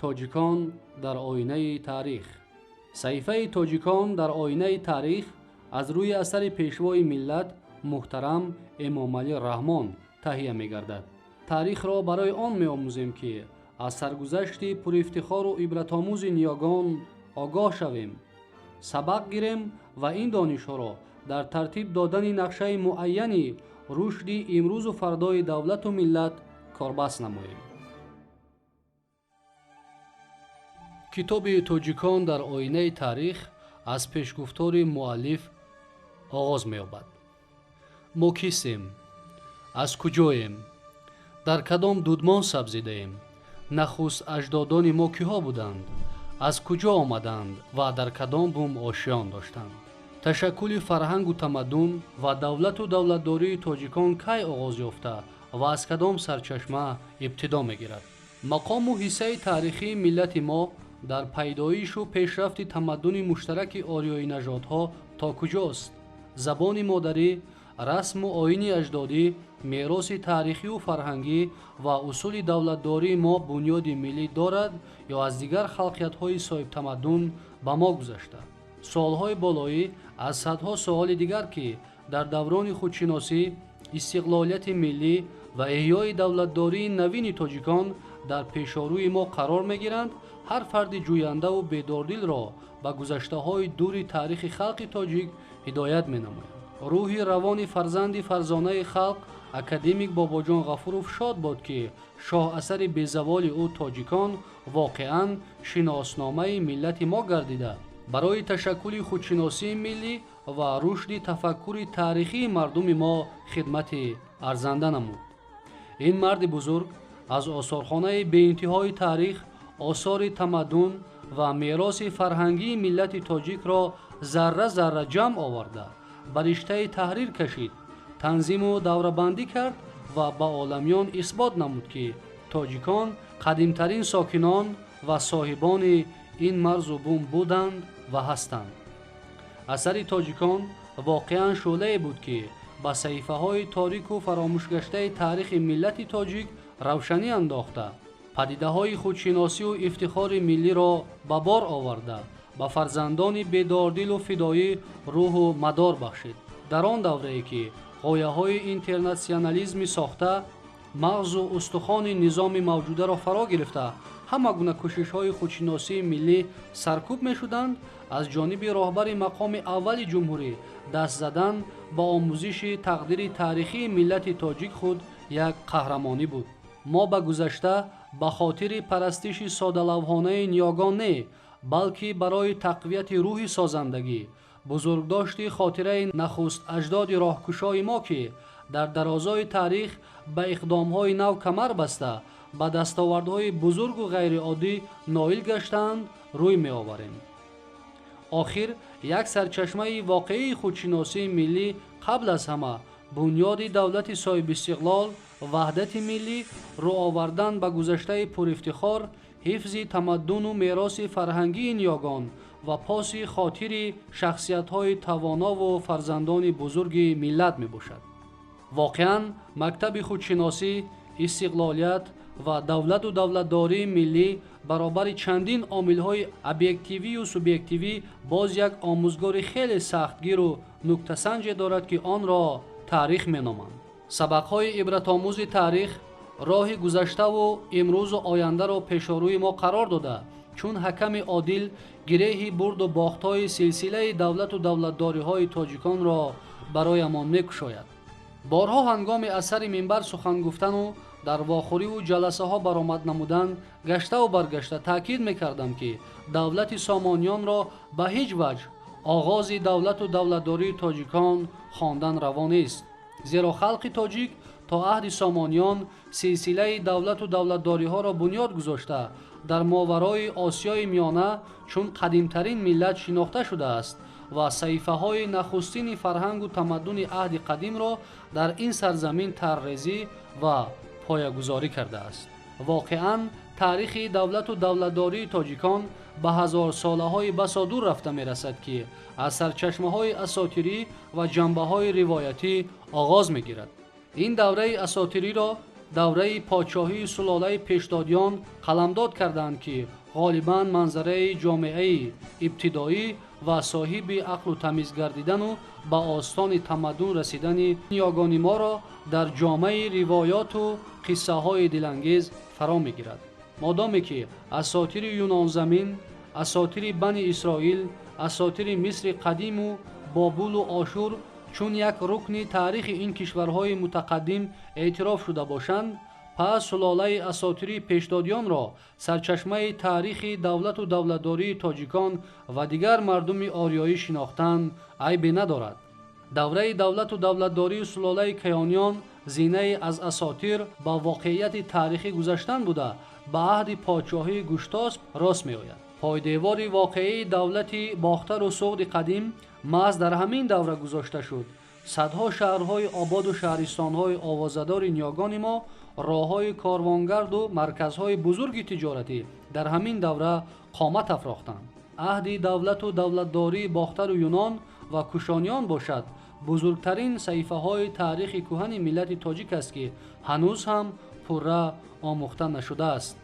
Тоҷикон дар оинаи таърих. Саҳифаи Тоҷикон дар оинаи таърих аз рӯи асари Пешвои миллат муҳтарам Эмомалӣ Раҳмон таҳия мегардад. Таърихро барои он меомӯзем, ки аз саргузашти пурифтихору ибратомӯзи ниёгон огоҳ шавем, сабақ гирем ва ин донишҳоро дар тартиб додани нақшаи муайяни рушди имрӯзу фардои давлату миллат корбаст намоем. Китоби Тоҷикон дар оинаи таърих аз пешгуфтори муаллиф оғоз меёбад. Мо кистем? Аз куҷоем? Дар кадом дудмон сабзидаем? Нахуст аҷдодони мо киҳо буданд? Аз куҷо омаданд ва дар кадом бум ошиён доштанд? Ташаккули фарҳангу тамаддун ва давлату давлатдории тоҷикон кай оғоз ёфта ва аз кадом сарчашма ибтидо мегирад? Мақому ҳиссаи таърихии миллати мо дар пайдоишу пешрафти тамаддуни муштараки ориёинажодҳо то куҷост? Забони модарӣ, расму оини аҷдодӣ, мероси таърихию фарҳангӣ ва усули давлатдории мо бунёди миллӣ дорад ё аз дигар халқиятҳои соҳибтамаддун ба мо гузашта? Суолҳои болоӣ аз садҳо суоли дигар, ки дар даврони худшиносӣ, истиқлолияти миллӣ ва эҳёи давлатдории навини тоҷикон дар пешорӯи мо қарор мегиранд, ҳар фарди ҷӯяндаву бедордилро ба гузаштаҳои дури таърихи халқи тоҷик ҳидоят менамоянд. Рӯҳи равони фарзанди фарзонаи халқ, академик Бобоҷон Ғафуров шод бод, ки шоҳасари безаволи ӯ Тоҷикон воқеан шиносномаи миллати мо гардида, барои ташаккули худшиносии миллӣ ва рушди тафаккури таърихии мардуми мо хидмати арзанда намуд. Ин марди бузург аз осорхонаи беинтиҳои таърих осори тамаддун ва мероси фарҳангии миллати тоҷикро зарра зарра ҷамъ оварда, ба риштаи таҳрир кашид, танзиму даврабандӣ кард ва ба оламиён исбот намуд, ки тоҷикон қадимтарин сокинон ва соҳибони ин марзу бум буданд ва ҳастанд. Асари Тоҷикон воқеан шӯълае буд, ки ба саҳифаҳои торику фаромӯшгаштаи таърихи миллати тоҷик равшанӣ андохта, падидаҳои худшиносию ифтихори миллиро ба бор оварда, ба фарзандони бедордилу фидоӣ рӯҳу мадор бахшид. Дар он даврае ки ғояҳои интернатсионализми сохта мағзу устухони низоми мавҷударо фаро гирифта, ҳама гуна кӯшишҳои худшиносии миллӣ саркӯб мешуданд, аз ҷониби роҳбари мақоми аввали ҷумҳурӣ даст задан ба омӯзиши тақдири таърихии миллати тоҷик худ як қаҳрамонӣ буд. Мо ба гузашта ба хотири парастиши содалавҳонаи ниёгон не, балки барои тақвияти рӯҳи созандагӣ, бузургдошти хотираи нахуст аҷдоди роҳкушои мо, ки дар дарозои таърих ба иқдомҳои нав камар баста, ба дастовардҳои бузургу ғайриоддӣ ноил гаштаанд, рӯй меоварем. Охир як сарчашмаи воқеии худшиносии миллӣ қабл аз ҳама бунёди давлати соҳибистиқлол, ваҳдати миллӣ, рӯ овардан ба гузаштаи пурифтихор, ҳифзи тамаддуну мероси фарҳангии ниёгон ва поси хотири шахсиятҳои тавонову фарзандони бузурги миллат мебошад. Воқеан, мактаби худшиносӣ, истиқлолият ва давлату давлатдории миллӣ баробари чандин омилҳои объективию субъективӣ боз як омӯзгори хеле сахтгиру нуктасанҷе дорад, ки онро таърих меноманд. Сабақҳои ибратомӯзи таърих роҳи гузаштаву имрӯзу ояндаро пешорӯи мо қарор дода, чун ҳаками одил гиреҳи бурду бохтҳои силсилаи давлату давлатдориҳои тоҷиконро бароямон мекушояд. Борҳо ҳангоми аз сари минбар сухан гуфтану дар вохӯриву ҷаласаҳо баромад намудан, гаштаву баргашта таъкид мекардам, ки давлати Сомониёнро ба ҳеҷ ваҷҳ оғози давлату давлатдории тоҷикон хондан раво нест, зеро халқи тоҷик то аҳди Сомониён силсилаи давлату давлатдориҳоро бунёд гузошта, дар моварои Осиёи Миёна чун қадимтарин миллат шинохта шудааст ва саҳифаҳои нахустини фарҳангу тамаддуни аҳди қадимро дар ин сарзамин таррезӣ ва поягузорӣ кардааст. Воқеан, таърихи давлату давлатдории тоҷикон ба ҳазорсолаҳои басо дур рафта мерасад, ки аз сарчашмаҳои асотирӣ ва ҷанбаҳои ривоятӣ оғоз мегирад. Ин давраи асотириро Давраи подшоҳии сулолаи Пешдодиён қаламдод кардаанд, ки ғолибан манзараи ҷомеаи ибтидоӣ ва соҳиби ақлу тамиз гардидану ба остони тамаддун расидани ниёгони моро дар ҷомаи ривоёту қиссаҳои дилангез фаро мегирад. Модоме ки асотири Юнонзамин, асотири Бани Исроил, асотири Мисри қадиму Бобулу Ошур чун як рукни таърихи ин кишварҳои мутақаддим эътироф шуда бошанд, пас сулолаи асотирии Пешдодиёнро сарчашмаи таърихи давлату давлатдории тоҷикон ва дигар мардуми ориёӣ шинохтан айбе надорад. Давраи давлату давлатдории сулолаи Каёниён зинае аз асотир ба воқеияти таърихӣ гузаштан буда, ба аҳди подшоҳии Гуштосп рост меояд. Пойдевори воқеии давлати Бохтару Суғди қадим маҳз дар ҳамин давра гузошта шуд. Садҳо шаҳрҳои ободу шаҳристонҳои овозадори ниёгони мо, роҳҳои корвонгарду марказҳои бузурги тиҷоратӣ дар ҳамин давра қомат афрохтанд. Аҳди давлату давлатдории Бохтару Юнон ва Кушониён бошад, бузургтарин саҳифаҳои таърихи кӯҳани миллати тоҷик аст, ки ҳанӯз ҳам пурра омӯхта нашудааст.